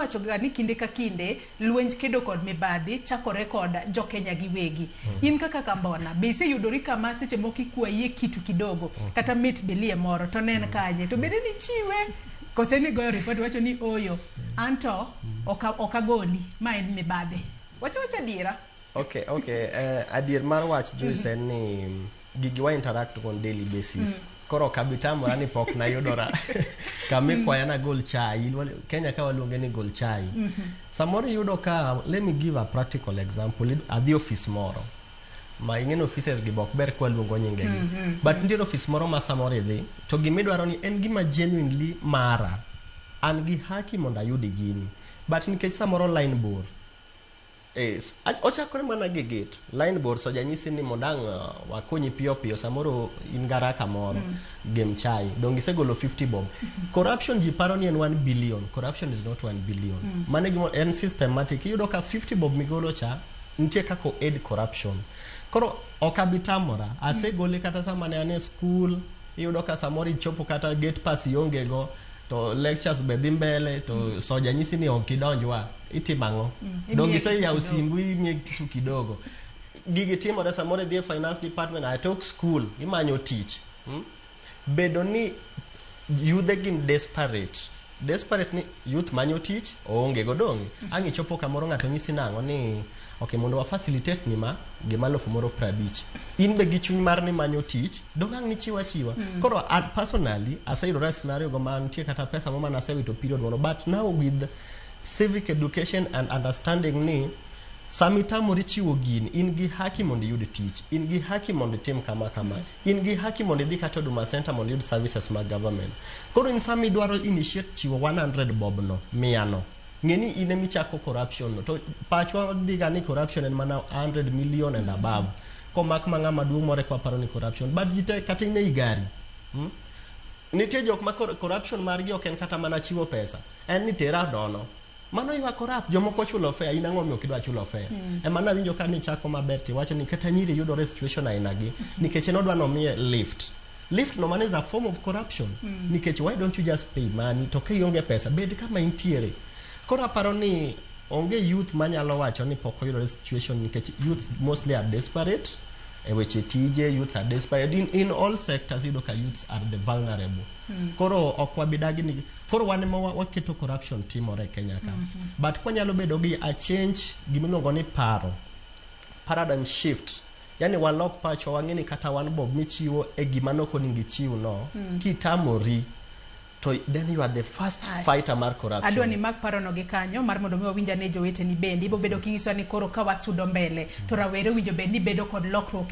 Iwacho ga ni kinde ka kinde lwenj kedo kod mibadhi chakore kod jokenya giwegi. In kaka Kambona, be iseyudori kama seche moko ikwayie kitu kidogo kata mit bilie moro to ne en kanye? To bende nichiwe kose nigoyo ripot iwacho ni ooyo anto ok agoli ma en mibadhi. Wach awacha adiera. Okay, adier mar wach, Joyce, en ni gigi wa interact on daily basis. Koro ok abi tamora ni pok nayudora kama ikwaya nagol chai. Kenya ka waluonge ni gol chai. Samoro iyudo ka, let me give a practical example. Adhi ofis moro ma ing'e offices gi be ok ber kwaluongo nyingegi, but nitiere ofis moro ma samoro idhi to gimidwaro ni en gima genuinely mara, an gi haki mondo ayudi gini, but nikech samoro line bor. Ochakore mana gi gate, line bor, so janyisi ni mondo ang' wakonyi piyo piyo, samoro in garaka moro, gem chai dong isegolo 50 bob. Corruption ji paro ni en 1 billion. Corruption is not 1 billion. Mano e gima en systematic. Iyudo ka 50 bob migolo cha nitie kaka o aid corruption. Koro ok abi tamora asegole kata sama ne an e school. Iyudo ka samoro ichopo kata gate pass ionge go, to lectures be dhi mbele, to soja nyisi ni ok idonjwa, itimo ang'o? Dong Imiye iseyawo kitu kidogo. Simbu imiye kitu kidogo. Gigi timore. Samoro idhi e finance department atok school, imanyo tich, Bedo ni yudhe gin desperate, desperate ni youth manyo tich oonge go, donge ang' ichopo kamoro ng'ato nyisi nang'o ni ok mondo wa facilitate ni ma gima 50,000, in be gi chuny mar ni manyo tich, dong ang' nichiw achiwa. Koro personally aseyudora e scenario go ma nitie kata pesa mo mane asewito period moro, but now with civic education and understanding ni sama itamori chiwo gini, in gi haki mondo iyud tich, in gi haki mondo itim kama kama, in gi haki mondo idhi kata Huduma Center mondo iyud services mag government. Koro in sama idwaro initiate chiwo 100 bob no, mia no, ng'e ni in emichako corruption no. To pachwa dhiga ni corruption en mana 100 million and above, komak ma ng'ama duong' moro eka waparo ni corruption, but ji te kata in ei gari, Nitie jok ma corruption margi ok en kata mana chiwo pesa, en ni tera nono. Mano ywa corrupt. Jomoko chulo fare, in ang'o omiyo ok idwa chulo fare? Ema nawinjo ka nichako maber tiwacho ni kata nyiri yudore e situation aina gi nikech en odwa nomiye lift. Lift no, mano is a form of corruption, nikech why don't you just pay money? To ka ionge pesa, bed kama intiere. Koro aparo ni onge youth manyalo wacho ni pok oyudore e situation, nikech youth mostly are desperate e weche tije. Youth are desperate in all sectors. Iyudo ka youths are the vulnerable. Koro ok wabidagi ni koro wan ema waketo corruption timore e Kenya ka, but kwanyalo bedo gi a change, gimiluongo ni paro, paradigm shift, yani walok pachwa, wang'e ni kata wan bob michiwo e gima nok onego ichiw no, kitamori to then you are the first Aye. fighter mar corruption. Adwa ni mak parono gi kanyo mar mondo mi wawinj ane joweteni bende. Ibo bedo king'iso ni koro ka wasudo mbele to rawere owinjo bed ni bedo kod lokruok e